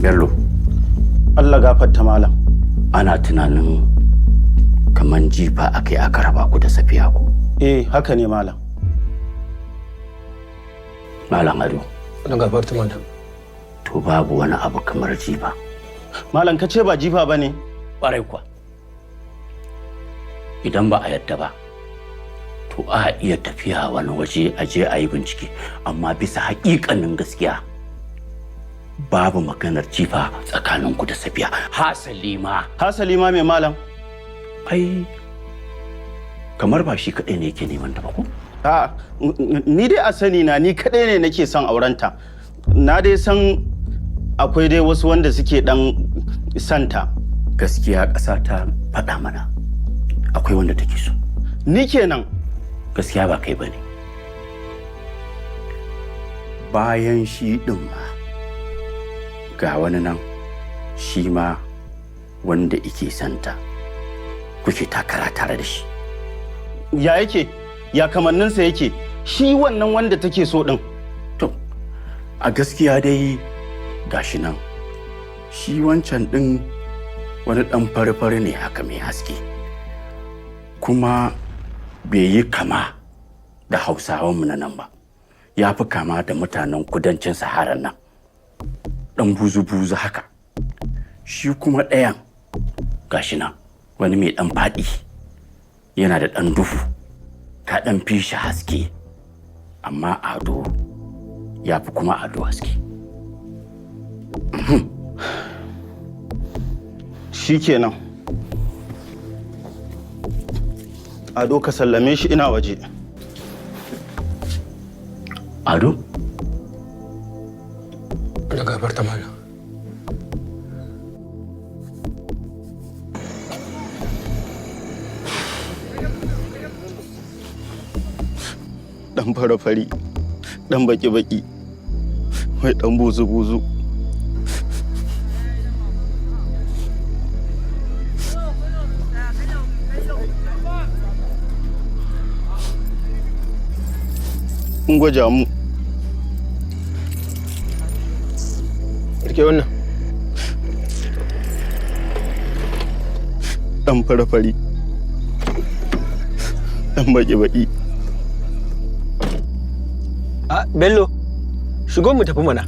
Bello. Allah gafarta malam. Ana tunanin kaman jifa aka yi aka raba ku da Safiya ko? Eh, haka ne, malam. Malam Ado. Na gafarta malam. To, babu wani abu kamar jifa. Malam, ka ce ba jifa ba ne? Ƙwarai kuwa. Idan ba a yadda ba, to a iya tafiya wani waje a je a yi bincike, amma bisa haƙiƙanin gaskiya babu maganar jifa tsakaninku da Safiya. Hasali ma Hasali ma mai, malam? Ai kamar ba shi kaɗai ne yake neman ta ba ko? A, ni dai a sani na, ni kaɗai ne nake son aurenta. Na dai san akwai dai wasu wanda suke dan santa. Gaskiya ƙasa ta faɗa mana akwai wanda take so. Ni kenan? Gaskiya ba kai bane. Bayan shi ɗin ma ga wani nan shi ma wanda ike santa, kuke takara tare da shi. Ya yake? Ya kamanninsa yake, shi wannan wanda take so din? To, a gaskiya dai gashi nan, shi wancan ɗin wani ɗan fari-fari ne haka mai haske, kuma bai yi kama da Hausawanmu na nan ba, ya fi kama da mutanen kudancin Sahara nan, ɗan buzu-buzu haka. Shi kuma ɗayan gashi nan wani mai ɗan faɗi, yana da ɗan duhu, ka ɗan fi shi haske, amma Ado ya fi kuma Ado haske. Shi kenan. Ado, ka sallame shi, ina waje. Ado. Na gafarta malam. Dan fari-fari, dan baki-baki, mai dan buzu-buzu. Gwaja mu. Rike wannan. Dan fari-fari, dan baki-baki. A, Bello, shigo mu tafi mana.